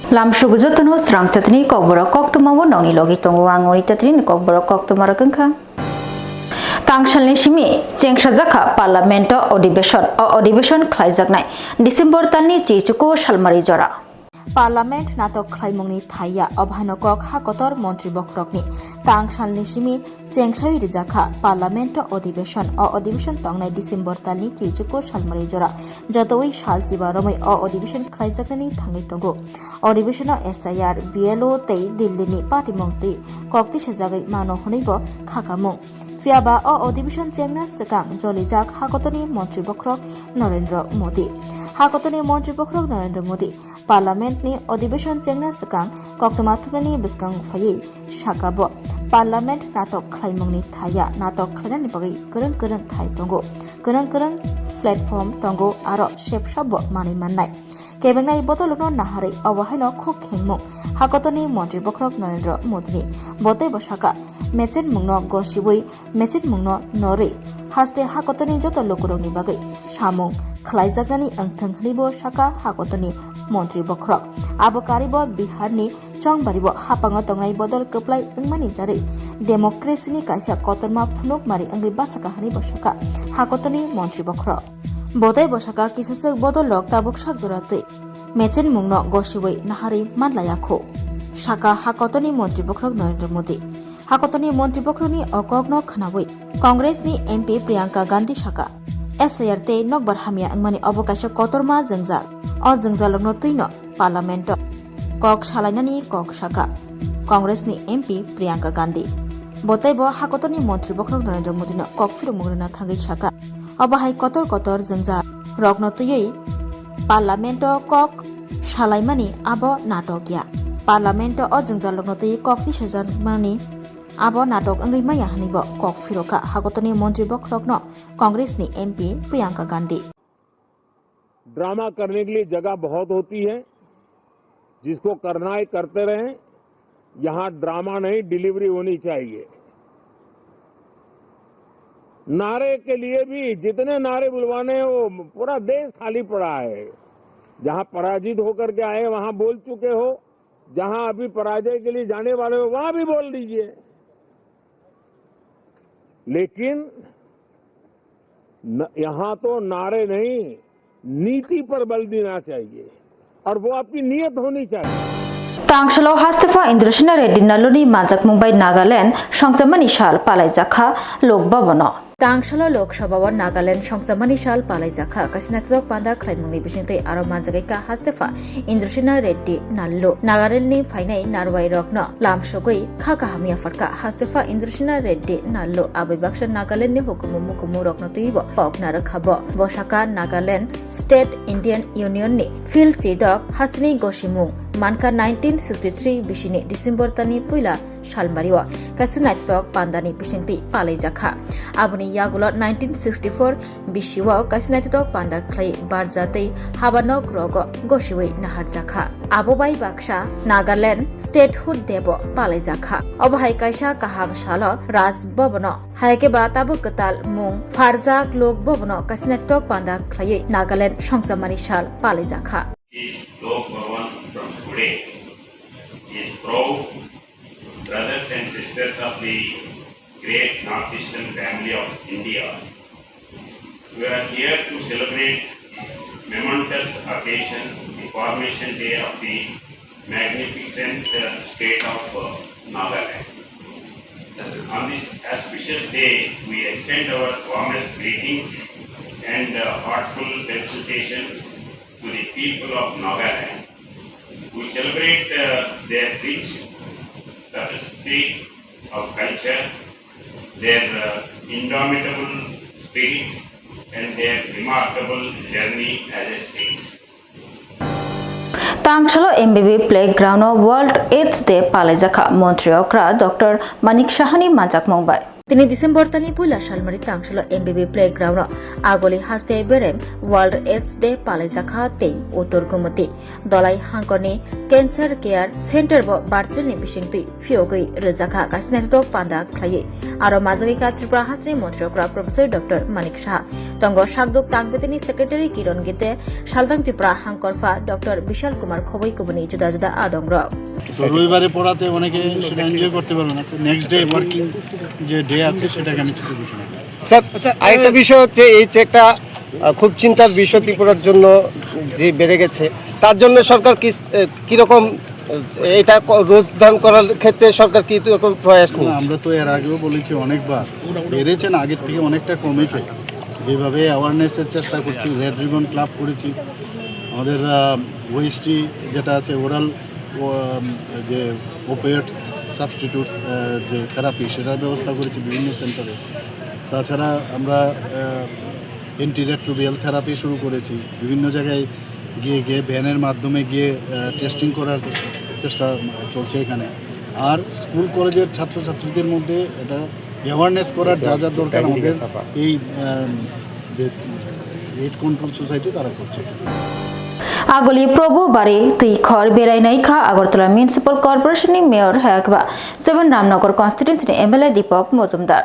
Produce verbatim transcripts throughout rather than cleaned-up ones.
Lamsugo jotono srang chatini kokborok koktwma o nongni logi tongo ang ori chatini kokborok koktwma rok wngkha. Tangsalni simi chengsajakha Parliament o odibeshon, o odibeshon khlaijaknai December talni chichuku salmari jora. Parliament natok khlaimungni thaiya, obhano kok ha kotor montri bokhorokni. Tangsalni simi chengsai rijakha Parliament o odibeshon, o odibeshon tongnai December talni chichuku salmari jora. Jotowi sal chiba romwi o odibeshon khlaijaknani thangwi tongo. Odibeshono S I R, B L O tei Delhi ni patimung twi kok tisajagwi mano hwnwibo khakamung. Phiyaba o odibeshon chengna swkang jolijak hakotorni montri bokhorok Narendra Modi. Hakotorni montri bokhorok Narendra Modi Parliament ni odibeshon chengna swkang koktwma thumnani bwskango phaiwi saka bo, Parliament natok khlaimungni thaiya, natok khlainani bagwi kwrwng kwrwng thai tongo, kwrwng kwrwng platform tongo, aro sepsabo manwi mannai. Kebengnai bodolokno naharwi obo haino khuk khengmung hakotorni montri bokhorok Narendra Modini. Bo teibo saka, mechenmungno gosiwi, mechenmungno norwi haste hakotorni joto lukurokni bagwi samung khlaijaknani wngthang hwnwibo saka hakotorni montri bokhorok. Abo karibo Biharni chongbaribo hapango tongnai bodol kwplai wngmani jarwi democracy ni kaisa kotorma phunukmari wngwi bachakha hwnwibo saka hakotorni montri bokhorok. Bo teibo saka kisaswk bodolrok tabuk sak jora twi mechenmungno gosiwi naharwi manlaiya khu, saka hakotorni montri bokhorok Narendra Modi. Hakotorni montri bokhorokni o kokno khwnawi Congress ni M P Priyanka Gandhi saka, S I R tei nokbar hamya wngmani obo kaisa kotorma jwngjal. O jwngjalrokno twino Parliament o kok salainani kok saka Congress ni M P Priyanka Gandhi. Bo teibo hakotorni montri bokhorok Narendra Modino kok phirokmung rwna thangwi saka, obo hai kotor kotor jwngjal rokno twiwi Parliament o kok salaimani abo natok ya. Parliament o o jwngjal rokno twiwi kok tisajakmani abo natok wngwi maya hwnwibo kok phirokha hakotorni montri bokhorokno Congress ni M P Priyanka Gandhi. Drama करने के लिए जगह बहुत होती है, जिसको करना है करते रहें। यहाँ ड्रामा नहीं, डिलीवरी होनी चाहिए। नारे के लिए भी जितने नारे बुलवाने हैं, वो पूरा देश खाली पड़ा है। जहाँ पराजित होकर के आए, वहाँ बोल चुके हो, जहाँ अभी पराजय के लिए जाने वाले हो, वहाँ भी बोल दीजिए। लेकिन न, यहाँ तो नारे नहीं, नीति पर बल देना चाहिए और वो आपकी नीयत होनी चाहिए। Tangsalo Hastepha Indrasena Reddy Nalluni manjakmung bai Nagaland songchamani sal palaijakha Lok Bhavan o. Tangsalo Lok Sabha o Nagaland songchamani sal palaijakha, kaisa naithok panda khlaimungni bisingtwi aro manjagwi ka Hastepha Indrasena Reddy Nallu. Nagaland ni phainai narwai rokno lamsogwi kha kaham yapharkha Hastepha Indrasena Reddy Nallu. Aboni baksa Nagaland ni hukumu mukumu rokno twibo kok narwkha bo. Bo saka Nagaland State Indian Union ni field chidok hasteni gosimung mankha nineteen sixty-three bisini December talni puila salmario kaisa naithok pandani bisingtwi palaijakha. Aboni yagulo nineteen sixty-four bisio kaisa naithotok panda khlai barja tei habanok rogo gosiwi naharjakha. Abo bai baksa Nagaland Statehood Day bo palaijakha. Obo hai kaisa kaham salo Raj Bhavan o, hai khe ba tabuk kwtal mung pharjak Lok Bhavan o kaisa naithotok panda khlaiwi Nagaland songchamani sal palaijakha. Is Lok Bhavan from today. Is proud brothers and sisters of the great Northeastern family of India. We are here to celebrate momentous occasion, the formation day of the magnificent, uh, state of, uh, Nagaland. On this auspicious day, we extend our warmest greetings and, uh, heartfelt felicitation to the people of Nagaland. We celebrate, uh, their rich tapestry of culture, their, uh, indomitable spirit, and their remarkable journey as a state. Tangsalo M B B playground o World AIDS Day palaijakha Montri okra Doctor Manik Sahani manjakmung bai. Tini December tani puila salmari tangsalo M B B playground o Agoli haste berem World AIDS Day palaijakha tei Uttor Gumoti Dolai hangkorni Cancer Care Center bo virtual ni bisingtwi phiyogwi rwjakha kaisa naithotok panda khlaiwi. Aro majagwi kha Tripura hasteni montri okra Professor Doctor Manik Saha. Tongo sakduk tangbetini secretary Kiron Gite, saltang Tripura hangkorpha Doctor Bishal Kumar Khoboi kubuni juda juda adongrok. তো রবিবারে পড়াতে অনেকে সেটা এনজয় করতে পারবে না, তো next day working যে ডে আছে সেটাকে আমি ছুটি ঘোষণা করি। স্যার, স্যার, আরেকটা বিষয় হচ্ছে, এই যে একটা, আহ, খুব চিন্তার বিষয় ত্রিপুরার জন্য যে বেড়ে গেছে, তার জন্য সরকার কি, আহ, কিরকম, আহ, এটা ক-, রোধ দান করার ক্ষেত্রে সরকার কি রকম প্রয়াস না, নিয়েছে? আমরা তো এর আগেও বলেছি অনেকবার, বেড়েছে না, আগের থেকে অনেকটা কমেছে। যেভাবে অ্যাওয়ারনেসের চেষ্টা করছি, রেড রিবন ক্লাব করেছি, আমাদের, আহ, ওএসটি যেটা আছে, ওরাল, ও, আম, যে ওপিয়েট সাবস্টিটিউটস, আহ, যে থেরাপি, সেটার ব্যবস্থা করেছি বিভিন্ন সেন্টারে। তাছাড়া আমরা, আহ, অ্যান্টি রেট্রোভিয়াল থেরাপি শুরু করেছি, বিভিন্ন জায়গায় গিয়ে গিয়ে ভ্যানের মাধ্যমে গিয়ে, আহ, টেস্টিং করার চেষ্টা চলছে এখানে। আর স্কুল কলেজের ছাত্রছাত্রীদের মধ্যে এটা অ্যাওয়ারনেস করার যা যা দরকার আমাদের এই, আম, যে এইড কন্ট্রোল সোসাইটি তারা করছে। Agoli Probhu Bari twi khor berai nai kha Agartala Municipal Corporation ni Mayor hakba seven Ramnagar constituency ni M L A Deepak Mojumdar.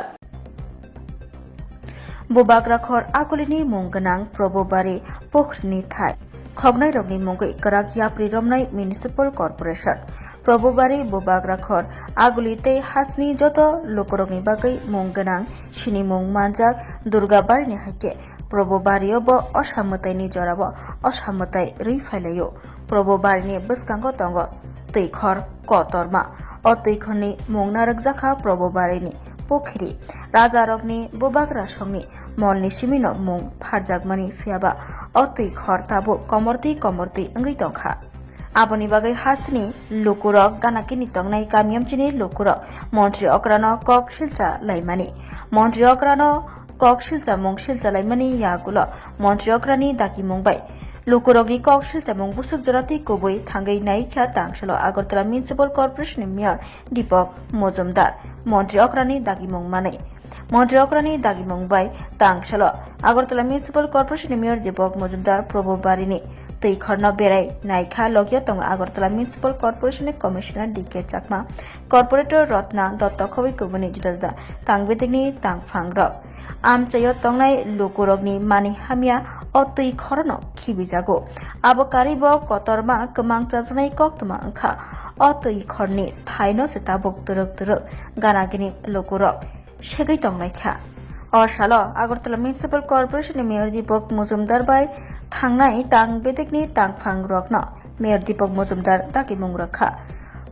Bubagra khor Agoli ni mung gwnang Probhu Bari pukhri ni thai khoknai rokni mungwi kwrak yapri romnai Municipal Corporation. Probhu Bari Bubagra khor Agoli tei hasteni joto lukurokni bagwi mung gwnang sinimung manjak Durga Barini hai khe Probhu Bario bo osa mwtaini jorao osa mwtai rwi phailaio. Probhu Barini bwskango tongo twi khor kotorma. O twi khorni mung narwkjakha Probhu Barini pukhri. Rajarokni Bubagra songni molni simino mung pharjakmani, phiyaba o twi khor tabuk komortwi komortwi wngwi tongkha. Aboni bagwi hasteni lukurok, ganakini tongnai kamiyamchini lukurok montri okrano kok silcha laimani. Montri okrano kok silchamung silcha laimani yagulo montri okrani dagimung bai lukurokni kok silchamung busuk joratwi kubui thangwi naikha tangsalo Agartala Municipal Corporation ni Mayor Deepak Mojumdar. Montri okrani dagimung manwi. Montri okrani dagimung bai tangsalo Agartala Municipal Corporation ni Mayor Deepak Mojumdar Probhu Barini twi khorno berai naikha, logio tongo Agartala Municipal Corporation ni Commissioner D K Chakma, Corporator Rotna Dotto khobwi kubuni juda juda tangbetingni tangphangrok. Amchaio tongnai lukurokni mani hamya o twi khorono khibijago. Abo karibo kotorma kwmang chajaknai koktwma wngkha. O twi khorni thaino se tabuk twrwk twrwk ganagini lukurok segwi tonglaikha. O salo Agartala Municipal Corporation ni Mayor Deepak Mojumdar bai thangnai tang bedekni tangphangrokno Mayor Deepak Mojumdar dagimung rwkha.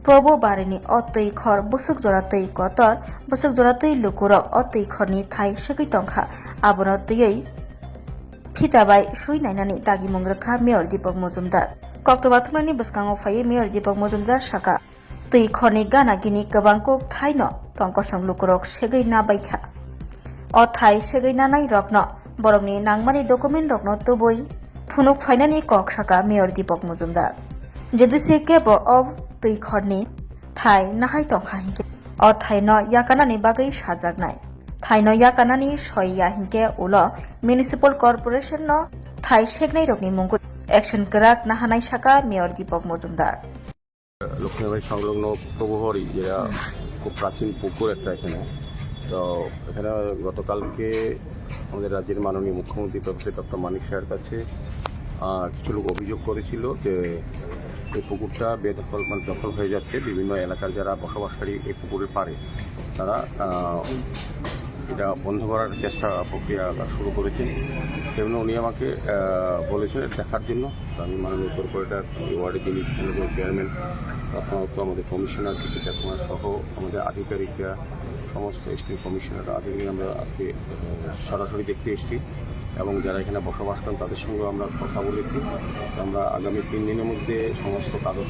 Probhu Barini o twi khor busuk jora twi kotor, busuk jora twi lukurok o twi khorni thai segwi tongkha, abono twiwi phita bai sui nainani dagimung rwkha Mayor Deepak Mojumdar. Koktwma thumnaini bwskango phaiwi Mayor Deepak Mojumdar saka, twi khorni gana gini kwbang kuk thaino tongkosong lukurok segwi na baikha. O thai segwi nanai rokno borokni nangmani document rokno tubui phunuk phainani kok saka Mayor Deepak Mojumdar. Jodi se kebo o twi khorni thai nahai tongkha hinkhe o thaino yakanani bagwi sajaknai. Thaino yakanani soi ya hinkhe ulo Municipal Corporation no thai seknai rokni mungwi action kwrak nahanai saka Mayor Deepak Mojumdar. Lakshmibari সংলগ্ন প্রভুবাড়ি, যেটা খুব প্রাচীন পুকুর একটা এখানে। তো এখানে গতকালকে আমাদের রাজ্যের মাননীয় মুখ্যমন্ত্রী প্রফেসর ডক্টর মানিক সাহার কাছে, আহ, কিছু লোক অভিযোগ করেছিল যে এই পুকুরটা বেদখল, মানে, দখল হয়ে যাচ্ছে। বিভিন্ন এলাকার যারা বসবাসকারী এই পুকুরের পাড়ে, তারা, আহ, এটা বন্ধ করার চেষ্টা, প্রক্রিয়া শুরু করেছেন। সেজন্য উনি আমাকে, আহ, বলেছেন দেখার জন্য। তো আমি মাননীয় কর্পোরেটর, ওয়ার্ডের যিনি স্থানীয় চেয়ারম্যান, তথা আমাদের কমিশনার, কিছু ঠাকুমা সহ আমাদের আধিকারিকরা, সমস্ত এসপি কমিশনার আধিকারিক আমরা আজকে, আহ, সরাসরি দেখতে এসেছি এবং যারা এখানে বসবাস করেন তাদের সঙ্গেও আমরা কথা বলেছি। আমরা আগামী তিন দিনের মধ্যে সমস্ত কাগজ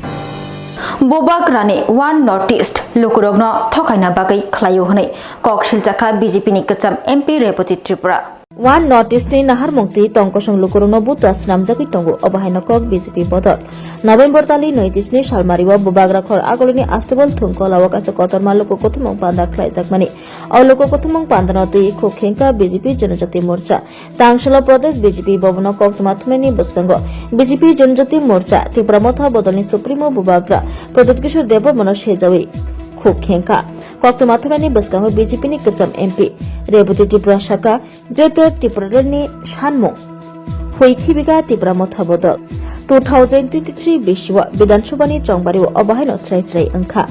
Bubagrani One North East lukurokno thokaina bagwi khlaio hwnwi kok silchakha B J P ni kwcham M P Rebati Tripura. One North East ni naharmung twi tongkosong lukurokno butua swnamjagwi tongo, obo haino kok B J P bodol. November tali nwi chisni salmario bubagra khor agulini Astebol thwngkolao kaisa kotorma luku kuthumung panda khlaijakmani. O luku kuthumung pandano twi khuk khengkha B J P Janajati Morcha. Tangsholo Pradesh B J P bhabono koktwma thumnaini bwskango B J P Janajati Morcha Tipra Motha bodolni Supremo bubagra Pradyut Kishore Debbarmano sejawi khuk khengkha. Koktwma thumnaini bwskango B J P ni kwcham M P Rebati Tripura saka Greater Tipraland ni sanmung hui khibika Tipra Motha bodol. Two thousand twenty-three bisio Bidhan Sabha ni chongbari o obo haino srai srai wngkha.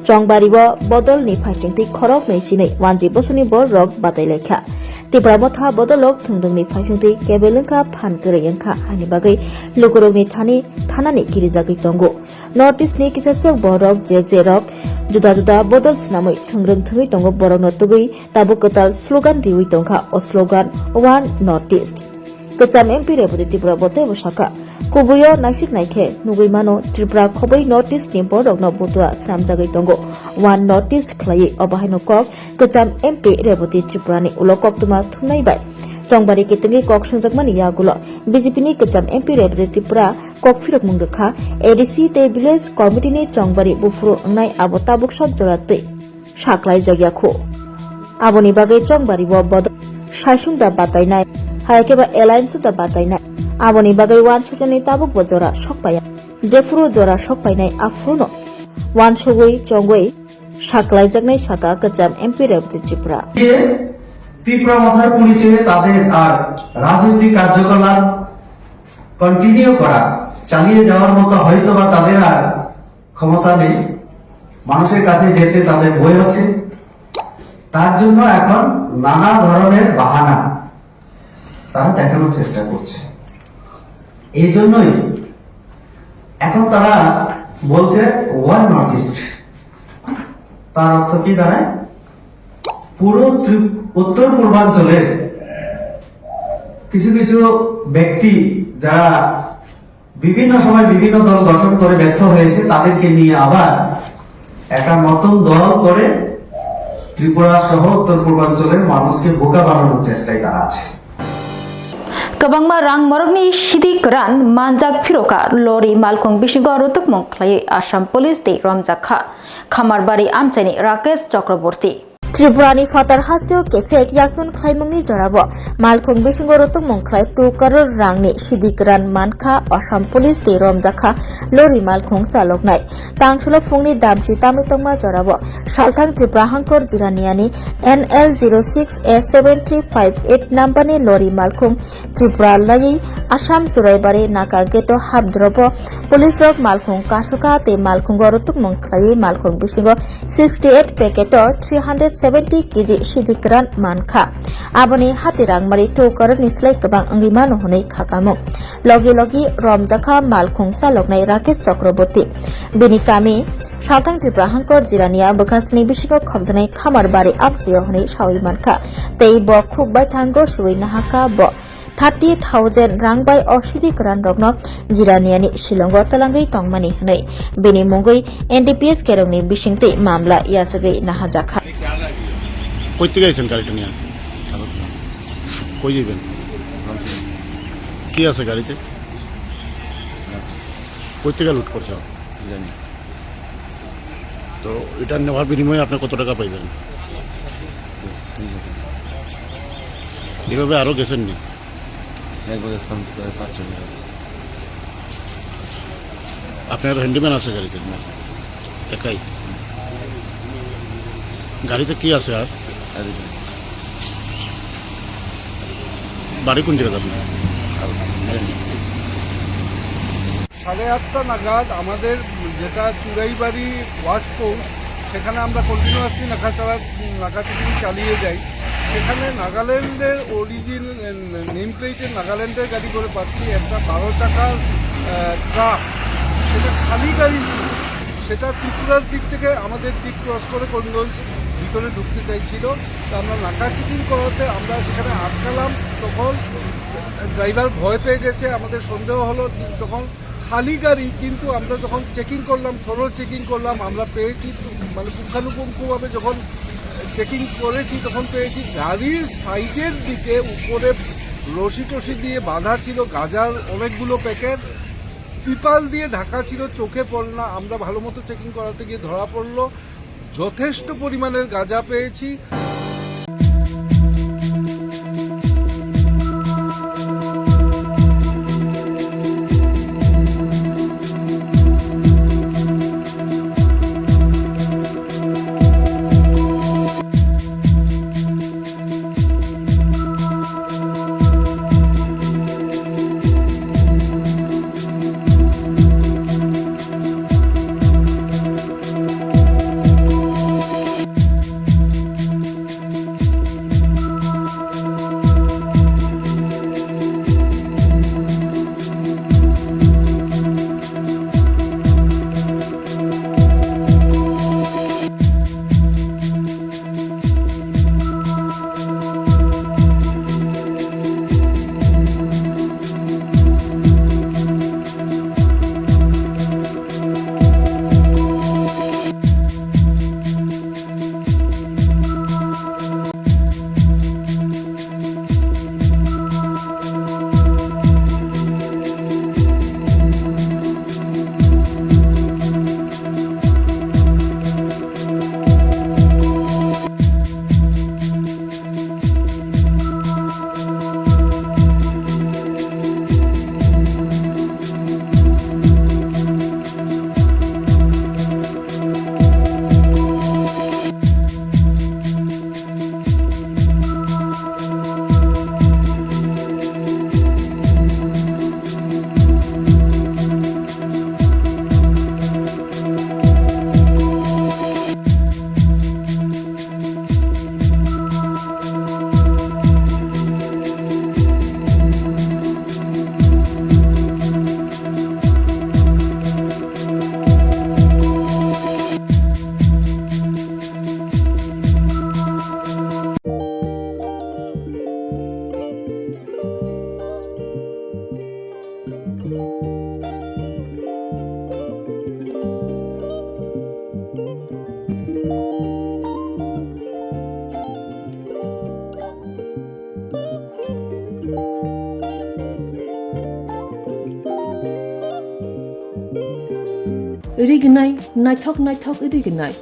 Chongbari o bodol ni phaisingtwi khorok nwi chinwi wanji bosoni borok batai laikha. Tipra Motha bodolok thwngdwng ni phaisingtwi kebel wngkha, phan kwrwi wngkha, ani bagwi lukurok ni thani thana ni kirijagwi tongo. North East ni kisa sok borok je je rok juda juda bodol swnamwi thwngrwng thwngwi tongo, borokno tugwi tabuk kwtal slogan riwi tongkha. O slogan One North East. Kwcham M P Rebati Tripura bo teibo sakha, kubuio naisik naikhe nugwi mano Tripura khobwi North East ni borokno butua swnamjagwi tongo. One North East khlaiwi obo haino kok kwcham M P Rebati Tripura ni ulo koktwma thumnai bai chongbari kitingwi kok swngjakmani yagulo B J P ni kwcham M P Rebati Tripura kok phirokmung rwkha, A D C tei village committee ni chongbari buphuru wngnai abo tabuk sok jora twi saklai jakya khu. Aboni bagwi chongbari o bodol saisung da batainai, hai khe ba alliance da batainai. Aboni bagwi wansuknani tabuk bo jora sok paiya. Jephuru jora sok painai aphuru no wansugwi chongwi saklai jaknai saka kwcham M P Rebati Tripura. দিয়ে তীব্র মাথার পরিচয়ে তাদের আর রাজনৈতিক কার্যকলাপ কন্টিনিউ করা, চালিয়ে যাওয়ার মতো হয়তো বা তাদের আর ক্ষমতা নেই, মানুষের কাছে যেতে তাদের ভয় হচ্ছে। তার জন্য এখন নানা ধরনের বাহানা তারা দেখানোর চেষ্টা করছে। এই জন্যই এখন তারা বলছে ওয়ান নর্থ ইস্ট। তার অর্থ কি দাঁড়ায়? পুরো ত্রি-, উত্তর পূর্বাঞ্চলের কিছু কিছু ব্যক্তি যারা বিভিন্ন সময় বিভিন্ন দল গঠন করে ব্যর্থ হয়েছে, তাদেরকে নিয়ে আবার একটা নতুন দল করে ত্রিপুরা সহ উত্তর পূর্বাঞ্চলের মানুষকে বোকা বানানোর চেষ্টায় তারা আছে। Kwbangma rang morokni sidi kwran manjak phiroka lori malkhung bisingo rutukmung khlaiwi Assam Police tei romjakha Khamarbari amchaini Rakesh Chakraborty. Tripura ni phatar hasteo kephek yakton khlaimungni jorao malkhung bisingo rutukmung khlai two crore rangni sidi kwran mankha Assam Police tei romjakha lori malkhung chaloknai. Tangsulo phungni damchi tamwi tongma jorao Salthang Tripura Hangkor Jiraniani N L zero six A seven three five eight number ni lori malkhung Tripura laiwi Assam Churaibari Naka gate o hapdrobo police rok malkhung kasukha tei malkhungo rutukmung khlaiwi malkhung bisingo sixty eight packet o three hundred seventy K G sidi kwran mankha. Aboni hati rangmari two crore ni slai kwbang wngwi mano hwnwi khakamung. Logi logi romjakha malkhung chaloknai Rakesh Chakraborty. Bini kami Salthang Tripura Hangkor Jirania bwkhasni bisingo khopjaknai Khamarbari amchaio hwnwi sawi mankha. Tei bo khuk baithango suwi nahakha bo thirty thousand rang bai o sidi kwran rokno Jiraniani silongo twlangwi tongmani hwnwi bini mungwi N D P S kerongni bisingtwi mamla yachagwi nahajakha. কই থেকে আইছেন গাড়িটা নিয়ে? আগরতলা। কই যাবেন? রামচন্দ্র। কি আছে গাড়িতে? রামচন্দ্র। কই থেকে লুট করছে? জানি। তো এটা নেওয়ার বিনিময়ে আপনি কত টাকা পাইবেন? ঠিক আছে। এভাবে আরও গেছেন নি? একবার গেছিলাম প্রায় পাঁচ ছয় বছর। আপনার হ্যান্ডিম্যান আছে গাড়িতে? না। একাই? গাড়িতে কি আছে আর? আর কিছু না। বাড়ি কোন জায়গাতে আপনার? আর জানি না। সাড়ে আটটা নাগাদ আমাদের যেটা চুরাইবাড়ি ওয়াচ পোস্ট, সেখানে আমরা কন্টিনিউয়াসলি নাকা চালা-, নাকা চেকিং চালিয়ে যাই। সেখানে নাগাল্যান্ডের অরিজিন, নেম প্লেটের নাগাল্যান্ডের গাড়ি করে পাচ্ছি, একটা বারো চাকার, আহ, ট্রাক, সেটা খালি গাড়ি ছিল। সেটা ত্রিপুরার দিক থেকে আমাদের দিক ক্রস করে করিমগঞ্জ ভিতরে ঢুকতে চাইছিল। তো আমরা নাকা চেকিং করাতে আমরা সেখানে আটকালাম। তখন ড্রাইভার ভয় পেয়ে গেছে, আমাদের সন্দেহ হলো। তখন খালি গাড়ি, কিন্তু আমরা যখন চেকিং করলাম, থরো চেকিং করলাম, আমরা পেয়েছি, মানে, পুঙ্খানুপুঙ্খভাবে যখন চেকিং করেছি, তখন পেয়েছি গাড়ির সাইডের দিকে উপরে রশি টশি দিয়ে বাঁধা ছিল গাঁজার অনেকগুলো প্যাকেট, ত্রিপাল দিয়ে ঢাকা ছিল, চোখে পড়ে না। আমরা ভালো মতো চেকিং করাতে গিয়ে ধরা পড়লো, যথেষ্ট পরিমাণের গাঁজা পেয়েছি। Rignai, naithok naithok rignai.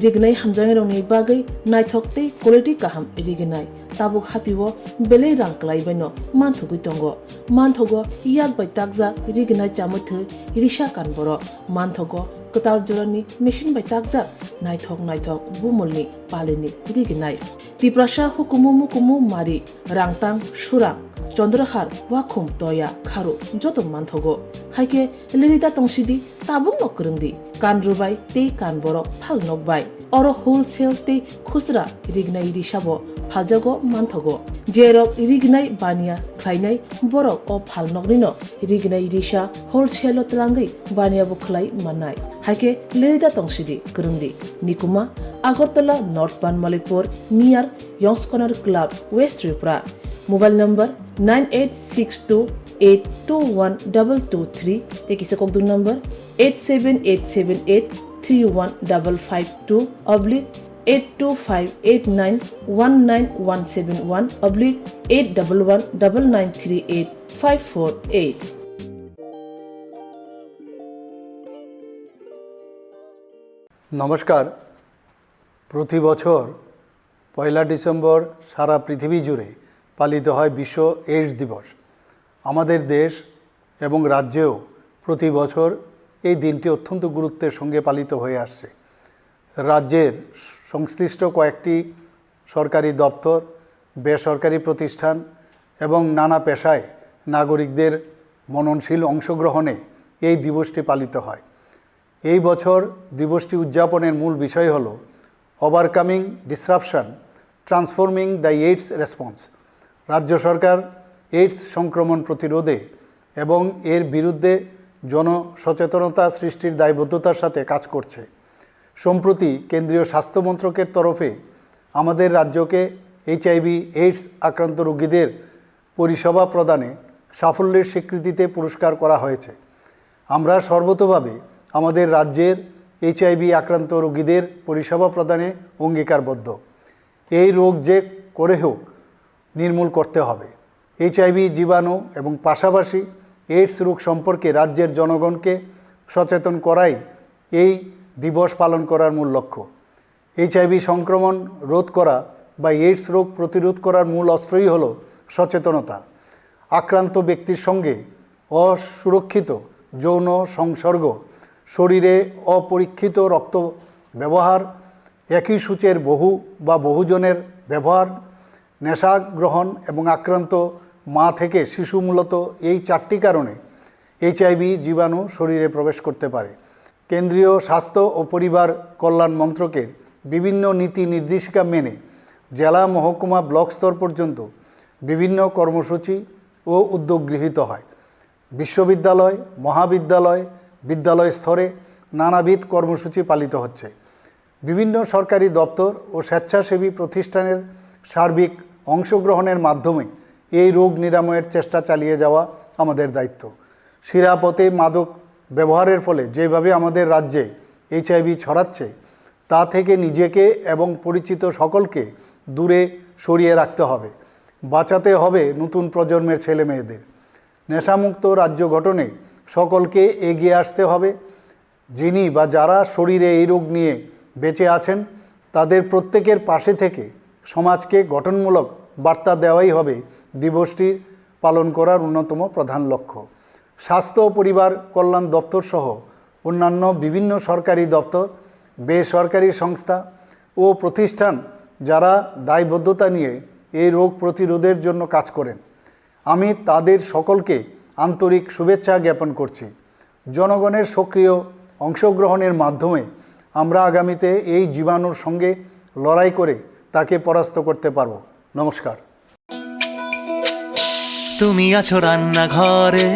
Rignai hamjaknairokni bagwi naithok tei quality kaham rignai. Tabuk hatio belai rang kwlaibaino manthogwi tongo. Manthogo yak bai takjak rignai chamwi thwi risa kan borok. Manthogo kwtal jorani machine bai takjak naithok naithok bumulni palini rignai. Tiprasa hukumu mukumu mari, rangtang, surang, chondrohar, wakhum, toya, kharu joto manthogo. Haikhe lerida tongsidi, tabukno kwrwngdi, kan rwbai tei kan borok phal nokbai. Oro wholesale tei khusra rignai risabo phaljago manthogo. Jerok rignai baniya khlainai borok o phalnoknino rignai risa wholesale-o twlangwi baniyabo khlai mannai. Haikhe lerida tongsidi, kwrwngdi. Nikuma, Agartala North Banmalipur, near Yongs Corner Club, West Tripura. Mobile number nine eight six two eight two one double two three, tei kisa kokduk number eight seven eight seven eight three one double five two oblique eight two five eight nine one nine one seven one oblique eight double one double nine three eight five four eight. নমস্কার। প্রতি বছর পয়লা ডিসেম্বর সারা পৃথিবী জুড়ে পালিত হয় বিশ্ব এইডস দিবস। আমাদের দেশ এবং রাজ্যেও প্রতি বছর এই দিনটি অত্যন্ত গুরুত্বের সঙ্গে পালিত হয়ে আসছে। রাজ্যের সংশ্লিষ্ট কয়েকটি সরকারি দপ্তর, বেসরকারি প্রতিষ্ঠান এবং নানা পেশায় নাগরিকদের মননশীল অংশগ্রহণে এই দিবসটি পালিত হয়। এই বছর দিবসটি উদযাপনের মূল বিষয় হল Overcoming Disruption, Transforming the AIDS Response। রাজ্য সরকার এইডস সংক্রমণ প্রতিরোধে এবং এর বিরুদ্ধে জনসচেতনতা সৃষ্টির দায়বদ্ধতার সাথে কাজ করছে। সম্প্রতি কেন্দ্রীয় স্বাস্থ্য মন্ত্রকের তরফে আমাদের রাজ্যকে এইচআইভি এইডস আক্রান্ত রোগীদের পরিষেবা প্রদানে সাফল্যের স্বীকৃতিতে পুরস্কার করা হয়েছে। আমরা সর্বতোভাবে আমাদের রাজ্যের এইচআইভি আক্রান্ত রোগীদের পরিষেবা প্রদানে অঙ্গীকারবদ্ধ। এই রোগ যে করে হোক নির্মূল করতে হবে। এইচআইভি জীবাণু এবং পাশাপাশি এইডস রোগ সম্পর্কে রাজ্যের জনগণকে সচেতন করাই এই দিবস পালন করার মূল লক্ষ্য। এইচআইভি সংক্রমণ রোধ করা বা এইডস রোগ প্রতিরোধ করার মূল অস্ত্রই হল সচেতনতা। আক্রান্ত ব্যক্তির সঙ্গে অসুরক্ষিত যৌন সংসর্গ, শরীরে অপরীক্ষিত রক্ত ব্যবহার, একই সূচের বহু বা বহুজনের ব্যবহার, নেশা গ্রহণ এবং আক্রান্ত মা থেকে শিশু, মূলত এই চারটি কারণে এইচআইভি জীবাণু শরীরে প্রবেশ করতে পারে। কেন্দ্রীয় স্বাস্থ্য ও পরিবার কল্যাণ মন্ত্রকের বিভিন্ন নীতি নির্দেশিকা মেনে জেলা, মহকুমা, ব্লক স্তর পর্যন্ত বিভিন্ন কর্মসূচি ও উদ্যোগ গৃহীত হয়। বিশ্ববিদ্যালয়, মহাবিদ্যালয়, বিদ্যালয় স্তরে নানাবিধ কর্মসূচি পালিত হচ্ছে। বিভিন্ন সরকারি দপ্তর ও স্বেচ্ছাসেবী প্রতিষ্ঠানের সার্বিক অংশগ্রহণের মাধ্যমে এই রোগ নিরাময়ের চেষ্টা চালিয়ে যাওয়া আমাদের দায়িত্ব। শিরাপথে মাদক ব্যবহারের ফলে যেভাবে আমাদের রাজ্যে এইচআইভি ছড়াচ্ছে, তা থেকে নিজেকে এবং পরিচিত সকলকে দূরে সরিয়ে রাখতে হবে। বাঁচাতে হবে নতুন প্রজন্মের ছেলেমেয়েদের। নেশামুক্ত রাজ্য গঠনে সকলকে এগিয়ে আসতে হবে। যিনি বা যারা শরীরে এই রোগ নিয়ে বেঁচে আছেন, তাদের প্রত্যেকের পাশে থেকে সমাজকে গঠনমূলক বার্তা দেওয়াই হবে দিবসটি পালন করার অন্যতম প্রধান লক্ষ্য। স্বাস্থ্য ও পরিবার কল্যাণ দপ্তর সহ অন্যান্য বিভিন্ন সরকারি দপ্তর, বেসরকারি সংস্থা ও প্রতিষ্ঠান যারা দায়বদ্ধতা নিয়ে এই রোগ প্রতিরোধের জন্য কাজ করেন, আমি তাদের সকলকে আন্তরিক শুভেচ্ছা জ্ঞাপন করছি। জনগণের সক্রিয় অংশগ্রহণের মাধ্যমে আমরা আগামীতে এই জীবাণুর সঙ্গে লড়াই করে তাকে পরাস্ত করতে পারব। নমস্কার। তুমি আছো রান্নাঘরে,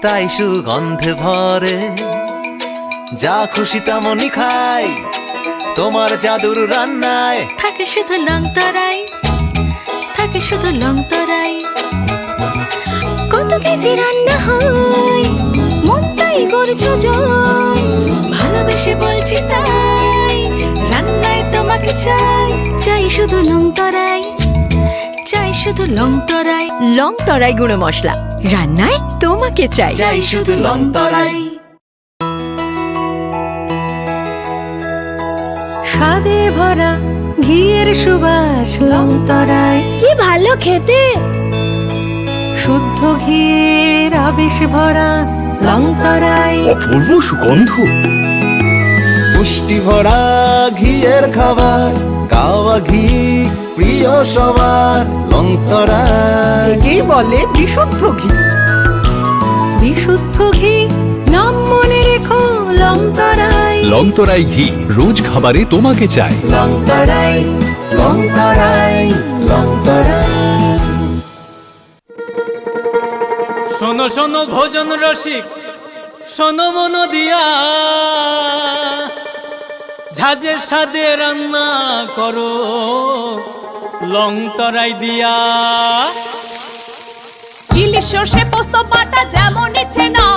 তাই সুগন্ধে ভরে। যা খুশি তেমনই খাই, তোমার জাদুর রান্নায়। থাকে শুধু লং তরাই, থাকে শুধু লং তরাই। কত কেজি রান্না হয়, মন তাই করছো জয়। ভালোবেসে বলছি তাই, রান্নায় তোমাকে চাই। চাই শুধু লং তরাই, চাই শুধু লং তরাই। লং তরাই গুঁড়ো মশলা, রান্নায় তোমাকে চাই। চাই শুধু লং তরাই। স্বাদে ভরা ঘিয়ের সুবাস লং তরাই। কি ভালো খেতে। শুদ্ধ ঘিয়ের আবেশ ভরা লং তরাই। অপূর্ব সুগন্ধ। পুষ্টি ভরা ঘিয়ের খাবার, কাওয়া ঘি প্রিয় সবার লং তরাই। একেই বলে বিশুদ্ধ ঘি। বিশুদ্ধ ঘি, নাম মনে রেখো লং তরাই। লং তরাই ঘি, রোজ খাবারে তোমাকে চাই। লং তরাই, লং তরাই, লং তরাই। শোনো শোনো ভোজন রসিক, শোনো মন দিয়া, ঝাঁঝের স্বাদে রান্না করো লং তরাই দিয়া। ইলিশ সর্ষে পোস্ত বাটা যেমন ইচ্ছে নাও,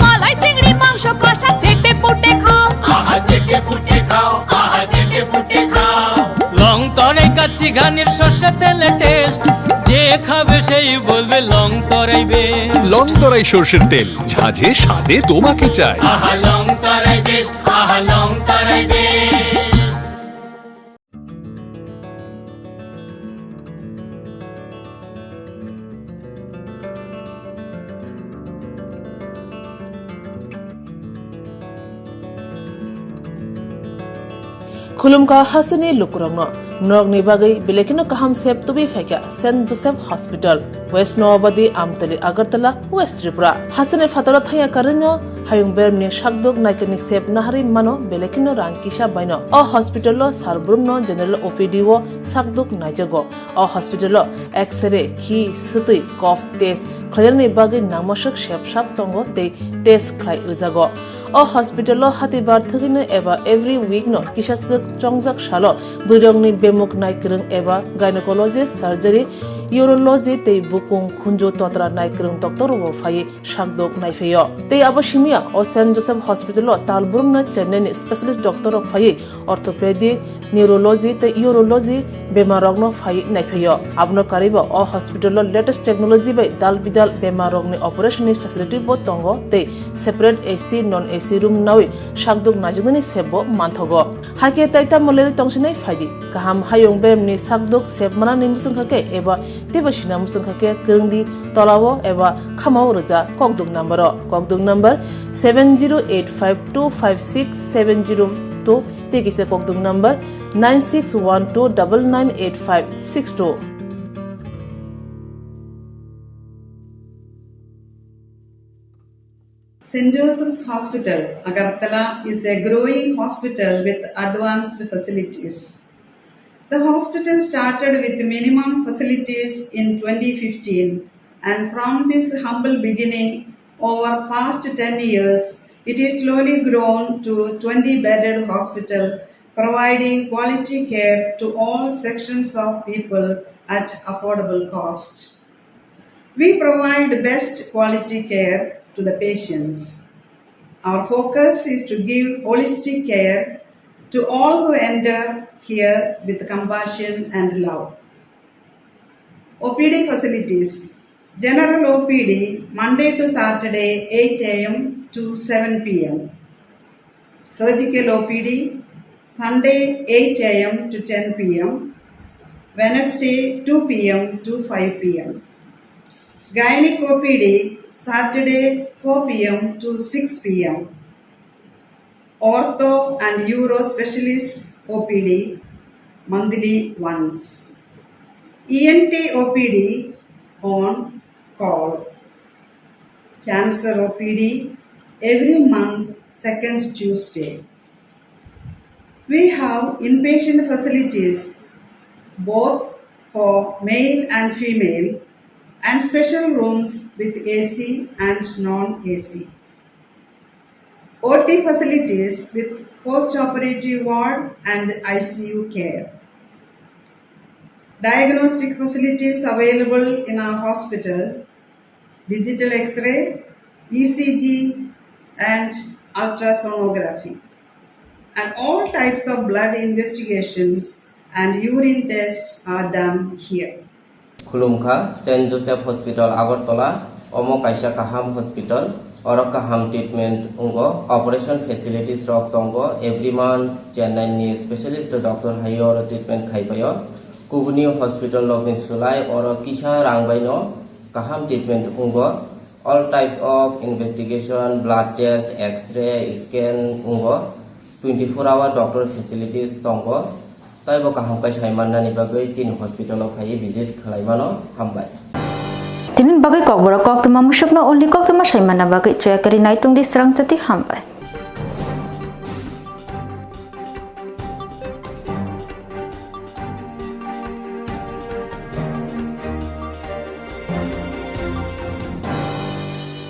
মালাই চিংড়ি মাংস কষা চেটে পুটে খাও। আহা চেটে পুটে খাও, আহা চেটে পুটে খাও। লং তরাই কাচ্চি ঘানির সর্ষে তেলে টেস্ট, যে খাবে সেই বলবে লং তরাই বেস্ট। লং তরাই সর্ষের তেল, ঝাঁঝে স্বাদে তোমাকে চাই। আহা লং তরাই বেস্ট, আহা লং তরাই best. Khulumkha hasteni lukurokno, norokni bagwi belai kheno kaham sep tubui phaikha Saint Joseph Hospital, West Noabadi, Amtali, Agartala, West Tripura. Hasteni phataro thangya karwino hayung beremni sakduk naikani sep naharwi mano belai kheno rang kisa baino. O hospital o sar brumno general O P D o sakduk naijago. O hospital o X-ray, khi, swtwi, cough test khlainani bagwi nangmaswk sep sak tongo tei test khlai rwjago. O hospital o hatibar thwgwino eba every week no kisa swk chongjak salo bwrwirokni bemuk nai kwrwng eba gynecologist surgery urology tei bukung khunju totra naikwrwng doctor rokbo phaiwi sakdok naiphaio. Tei abo simiya o Saint Joseph Hospital o talbrumno Chennai ni specialist doctor rok phaiwi orthopedic, neurology tei urology bemar rokno phaiwi naiphaio. Abono karwibo o hospital o latest technology bai dal bidal bemar rokni operation ni facility bo tongo tei separate A C, non A C room nawi sakdok naijaknani sep bo manthogo. Hakhe tai tamo leri tongsinai phaidi. Kaham hayung beremni sakdok sep manani mwswngkha khe eba teibo sina mwswngkha khe kwrwngdi tolao eba khamao rwja kokdok number o. Kokdok number seven zero eight five two five six seven zero two tei kisa kokdok number nine six one two double nine eight five six two. Saint Joseph's Hospital, Agartala is a growing hospital with advanced facilities. The hospital started with minimum facilities in twenty fifteen, and from this humble beginning, over past ten years, it is slowly grown to twenty bedded hospital, providing quality care to all sections of people at affordable cost. We provide best quality care to the patients. Our focus is to give holistic care to all who enter here with compassion and love. O P D facilities. General O P D, Monday to Saturday, eight A M to seven P M. Surgical O P D, Sunday, eight A M to ten P M, Wednesday, two P M to five P M. Gynec O P D, Saturday, four P M to six P M. Ortho and Uro Specialist O P D, monthly once. E N T O P D on call. Cancer O P D every month, second Tuesday. We have inpatient facilities both for male and female and special rooms with A C and non-A C. O T facilities with post-operative ward and I C U care. Diagnostic facilities available in our hospital, digital X-ray, E C G, and ultrasonography. And all types of blood investigations and urine tests are done here. Khulumkha, Saint Joseph Hospital, Agartala, omo kaisa kaham hospital. Oro kaham treatment wngo, operation facilities rok tongo, every month Chennai ni specialist doctor hai oro treatment khai paio. Kubuni hospital rokni sulai oro kisa rang baino kaham treatment wngo. All types of investigation, blood test, X-ray, scan wngo. Twenty-four hour doctor facilities tongo. Taibo kaham khe sai mannani bagwi tini hospital o phaiwi visit khlai mano. Hambai. Tini bagwi kokborok koktwma musukno only koktwma sai manna bagwi choya kari naitung di srang chati hambai.